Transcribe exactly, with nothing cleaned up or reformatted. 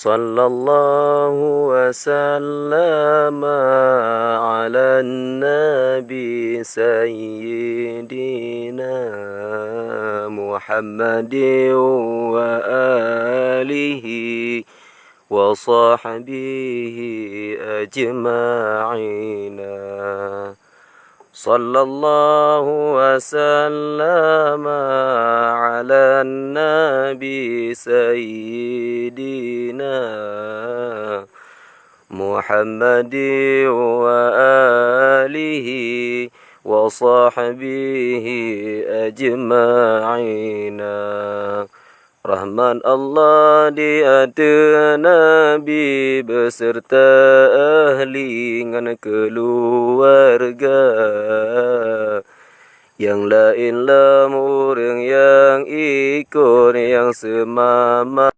Sallallahu wa sallama ala nabi sayyidina Muhammadin wa alihi wa sahbihi ajma'ina. Sallallahu wa sallama ala nabi sayyidina Muhammadin wa alihi wa sahbihi ajma'ina. Rahmat Allah di ateueh Nabi beserta ahli ngon keuluwarga. Nyang laén lom ureuëng nyang ikot nyang seumama